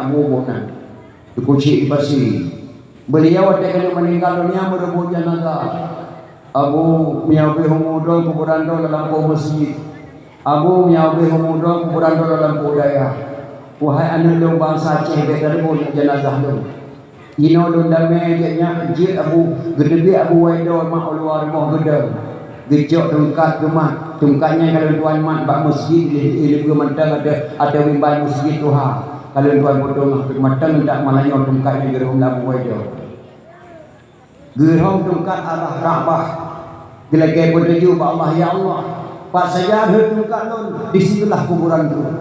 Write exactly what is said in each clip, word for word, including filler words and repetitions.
Abu Bonan, Teungku Chik di Pasi. Beliau watèe ka lheueh meuninggal donya meureumpok janazah. Abu, meunyo bèk umu droe kuburan droe lam lampôh meuseujid. Abu, meunyo bèk umu droe kuburan droe lam lampôh dayah. Wahai aneuk lôn bansa Aceh, bèk tareubot janazah lôn. Inoe lôn damé jeuet nyak, jeuet Abu, geuteubiet Abu Waido mak u luwa rumoh geudong. Geucok tungkat geumat, tungkat nyan ka lôn tuan mat bak meuseujid di, di, di mantong ateueh, ateueh mimbar meuseujid tuha. Ka lôn tuan potong mantong, dak malam nyoe tungkat nyan geurhom lam Abu Waido. Geurhom tungkat arah Ka'bah. Geulakèe peutuju bak Allah, "Ya Allah, pat saja rhot tungkat lôn, di situlah kuburan lôn."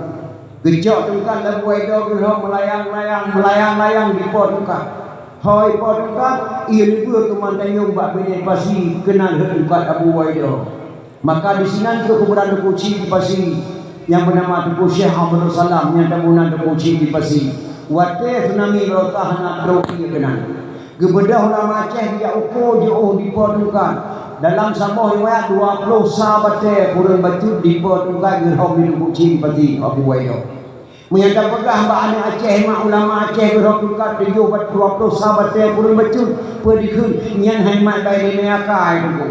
Geucok tungkat lam Abu Waido, geurhom meulayang-layang, meulayang-layang di po tungkat. Hôi po tungkat, ie leubeh keuman tanyong bak binéh pasi keunan rhot tungkat Abu Waido. Maka disinan keuh kuburan Teungku Chik di Pasi nyang beunama Teungku Syekh Abdul Salam nyang tabu nan Teungku Chik di Pasi. Watèe tsunami barokah hana trok ie keunan. Geubeudôh ulama Aceh jak uko jiôh di po tungkat. Dalam saboh riwayat dua ploh sa batèe kureueng bacut di po tungkat geurhom di Teungku Chik di Pasi Abu Waido. Meunyo tapeugah bak aneuk Aceh mak ulama Aceh geurhom tungkat tujoh bat-, dua ploh sa batèe kureueng bacut, peue dikheun, nyan hai mat bak ileumèe akai Teungku.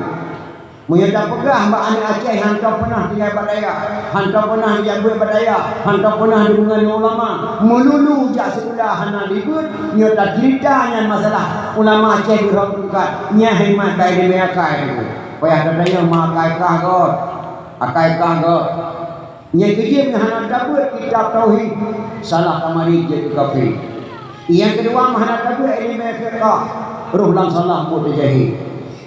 Meunyo tapeugah bak aneuk Aceh hantom peunah tinggai bak dayah, hantom peunah jak beuet bak dayah, hantom peunah deungon ulama, meululu jak sikula hana dibeuet, nyoe taceurita nyan masalah ulama Aceh geurhom tungkat, nyan hai mat bak ileumèe akai Teungku. Payah tatanyong ma akai kah göt, akai kah göt. Nyang keujeuet hana tabeuet kitab tauhid, salah tamari jeuet keu kafé. Nyang keudua hana tabeuet ileumèe fiqah, roh lam salah buet teujahi.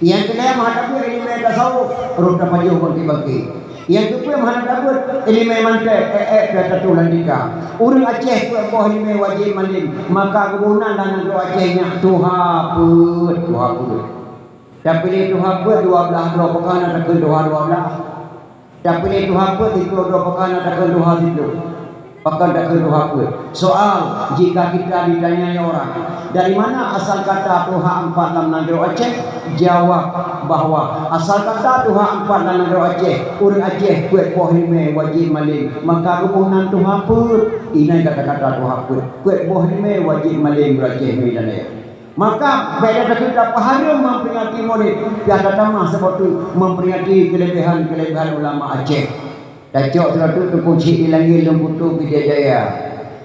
Nyang keulhèe hana tabeuet ileumèe tasawuf, roh tapajoh bangké-bangké. Nyang keupeuet hana tabeuet ileumèe mantek, èk-èk pih tatuh lam tika. Ureueng Aceh peuet boh ileumèe wajéb malém, maka geuboh nan lam nanggroe Aceh nyan tuha peuet, tuha peuet. Tapiléh tuha peuet dua blaih droe, pakon na takheun tuha dua blaih? Tapiléh tuha peuet siploh droe, pakon na takheun tuha siploh? Pakon takheun tuha peuet? Soal, jika kita ditanyai orang, "Dari mana asal kata tuha empat lam nanggroe Aceh?" Jawab bahwa asal kata tuha empat lam nanggroe Aceh, ureueng Aceh peuet boh ileumèe wajéb malém, maka geuboh nan tuha peuet. Inan kata-kata tuha peuet, peuet boh ileumèe wajéb malém ureueng Aceh nyoe inan ya. Maka, bèk lé takheun tapeuhareuem memperingati Maulid, pih tatamah saboh teuk memperingati keuleubehan-keuleubehan ulama Aceh. Tacok sidroe teuk Teungku Chik di Langét Leueng Putu Pidie Jaya.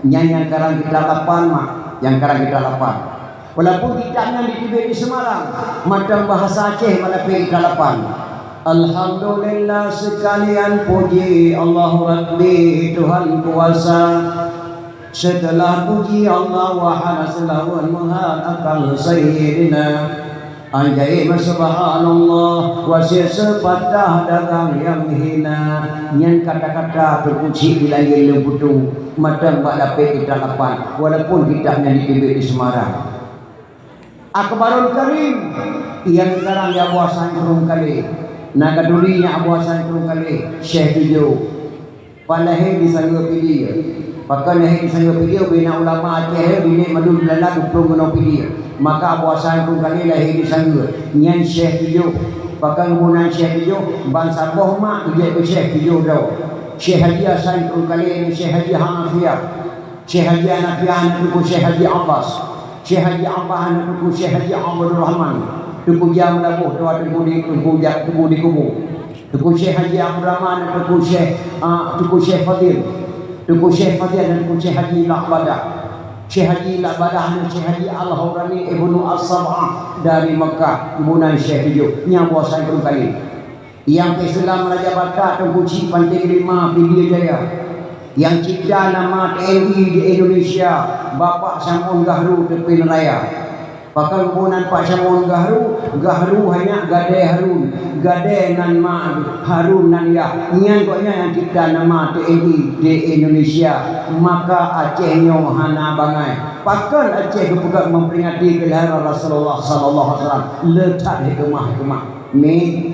Nyan nyang karang kitab lapan mak, nyang karang kitab lapan. Walaupun kitab nyan jiteubiet di Semarang, mantong bahasa Aceh mak lapék kitab lapan. Alhamdulillah sekalian puji Allahu Rabbi Tuhan kuasa. Seuteulah puji Allah, wahana seulaweuet meuhat akan Sayyidina. Anjai subhanallah, wa siseupadah dagang nyang hina. Nyan kata-kata Teungku Chik di Langét Leueng Putu, mantong bak lapék kitab lapan, walaupun kitab nyan jiteubiet di Semarang. Akbarul Karim, nyang karang di Abu Hasan Krueng Kalé. Na ka turi nyan Abu Hasan Krueng Kalé, Syekh Tujoh. Pan lahé di Sanggeue Pidie. Pakon lahé di Sanggeue Pidie, bina ulama Aceh, binéh mandum Beulanda geuplueng keunoe Pidie. Maka Abu Hasan Krueng Kalé lahé di Sanggeue. Nyan Syekh Tujoh. Pakon geuboh nan Syekh Tujoh, ban saboh mak geujak keu Syekh Tujoh droe. Syekh Haji Hasan Krueng Kalé ngon Syekh Haji Hanafiah. Syekh Haji Hanafiah aneuk Teungku Syekh Haji Abbas. Syekh Haji Abbas aneuk Teungku Syekh Haji Abdul Rahman. Teungku Jam Laboh tuha Teungku di, Teungku Ja-, Teungku di Kubu. Teungku Syekh Haji Abdul Rahman aneuk Teungku Syekh, ah, Teungku Syekh Fadil. Teungku Syekh Fadil aneuk Teungku Syekh Haji Lakbadah. Syekh Haji Lakbadah aneuk Syekh Haji Al-Haurani Ibnu As-Sab'ah dari Mekah, geuboh nan Syekh Tujoh. Nyan Abu Hasan Krueng Kalé. Nyang peusilam Raja Batak Teungku Chik Panté Lima Pidie Jaya. Nyang cipta nama T N I di Indonesia, Bapak Syam'un Gahru Teupin Raya. Pakon geuboh nan Pak Syam'un Gahru, Gahru hanya Gadée Harun, Gadée nan ma Harun nan yah. Nyan gobnyan nyang cipta nama T N I di Indonesia. Maka Aceh nyoe hana bangai. Pakon Aceh geupeugah memperingati kelahiran Rasulullah sallallahu alaihi wasallam? Le that hikmah-hikmah. Mi,